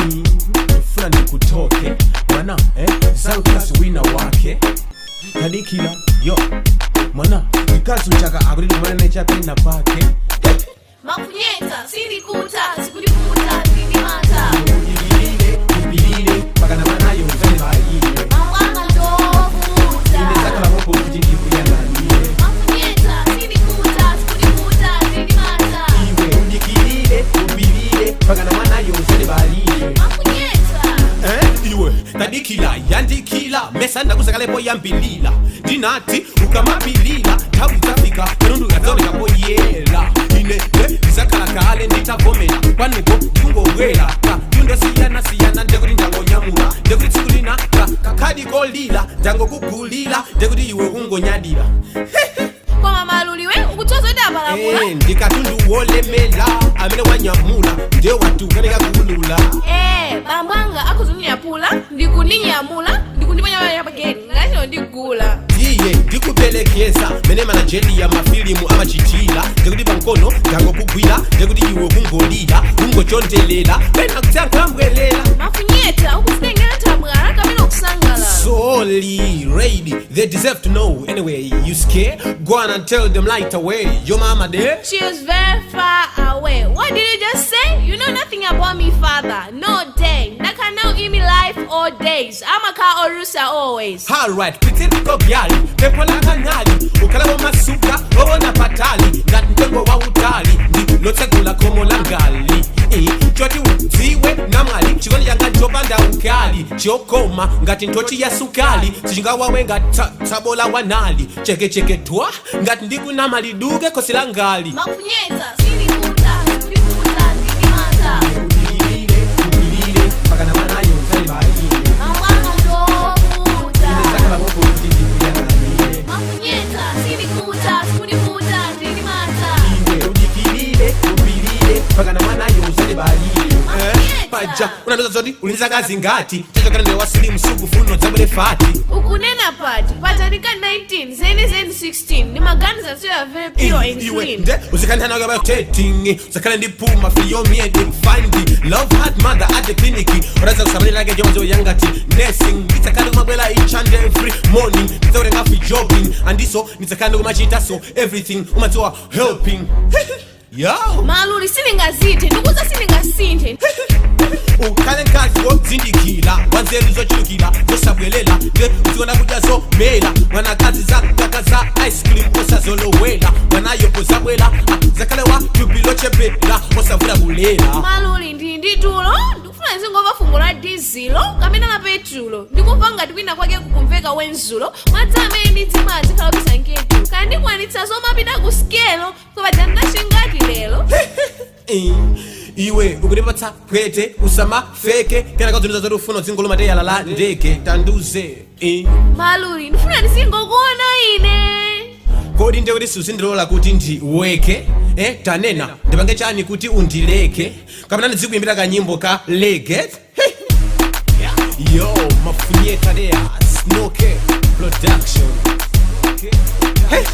Ndifuna ndikutoke mwana, zankazi wina wake. Tadikila yo mwana, mkazi uchaka akuti ndimanene chapena pake. Mafunyeta sindikuta, sikundikuta, ndindimata. Upilile, upilile pakana mwanayo uzalibalile. Mabwana ndovuta. Ine zakalapopo kuti ndikuyang'anire. Mafunyeta sindikuta, sikundikuta, ndindimata. Iwe udikilile, upilile pakana mwanayo uzalibalile. Mafunyeta. Iwe tadikila, yandikila mesa ndakuzakalepo yambilila. Ndinati ukamapilila nthawi zafika katundu kadzaonekapo yela. Ine ndizakhala kale nditavomera kwanuko ndikungobwera ka yundosiyanasiyana, ndekuti ndangonyamula, ndekuti tsiku lina ka kakhadi kolila ndangokugulira, ndekuti iwe ungonyadira. Koma maluliwe ukudziwa zoti apalamula. Ndikatundu wolemela amene wanyamula ndiye watukanika kuulula. Bambo anga akuzundinyapula, ndikundinyamula, ndikundiponya pageti ngachino ndigula. Iye ndikupelekeza mene manajeliya mafilimu amachitira, ndikuti pamkono ndangokugwira, ndikuti iwe kungolira, kungochondelela pena kutsankhambwelela. Mafunyeta, ukuzitengera thabwala kapena kusangalala? Sorry, lady, they deserve to know. Anyway, you scared? Go on and tell them right away. Your mama there? She is very far away. What did you just say? You know nothing about me, father. No day. Ndakana in me life all days. I'm a car orusa always. Alright, pitiriko gyali, pepo la kanali, ukala wa masuka, owona patali, ngati mtengo wa utali, ndi lotsegula khomo la ngali. Choti udziwe namwali, chikondi changa chopanda ukali, chokoma ngati nthochi ya sukali, sichingawawe ngati tsabola wanali, chekecheke twa, ngati ndikunama liduke khosi la ngali. Mafunyeta, sindikuta, sindikuta, ndindimata. Upilile, upilile, pakana mwanayo uzalibalile. Mabwana ndovuta. Ine kuti ndikuyang'anire. Mafunyeta, sindikuta, sindikuta, ndindimata. Iwe udikilile, upilile pakana mwanayo uzalibalile. Paja unandoza zoti ulinzakazi ngati chachokera ndiwe wasilimu sukufuno dzabwere fati. Ukunena pati pachanika 19 zeni zeni 16 ndimaganiza so very pure and Iwe clean. nde uzikhanthana kwaba dating, uzakhale ndi phuma fiyomiedi mfandi love hard mother at the clinic uraza kusamalira ke jomazo yangati nursing. Nditsakhale kumabwela each and every morning, ndidzakutenga fi jogging, andiso nditsakhale kumachita so everything umadziwa helping yo. Maluli, sindingazithe, ndikuza sindingasinthe. Ukhale mkazi wodzindikira, wanzeru zochulukira, zosabwelela, nde uziona kudya zomela mwanakazi zakaka za ice cream osazolowela mwanayo pozabwela. Ah, zakhale wa thupi lochepera osavula kulera. Maluli, ndili ndi tulo, ndikufuna ndizingomva fungo la dizilo kapena la petulo. Ndikumva ngati kwina kwake kukumveka wenzulo. Madzi amene ndidzimwa azikhala opisa nketu kaya ndikwanitsa zomapita ku skelo kupaja ndinachingati lero. Iwe ukutipatsa phwete, usamafeke kena kazoniza zoti ufuna uzingoluma teyala la ndege tanduze. Maluli, ndifuna ndizingokuona ine. Kodi ndiye kuti suzindilola kuti ndiweke? Tanena, ndipange chani kuti undileke? Kapena ndizikuyimbira kanyimbo ka reggae? Yo mafunyeta there, Snoke Production. Hey.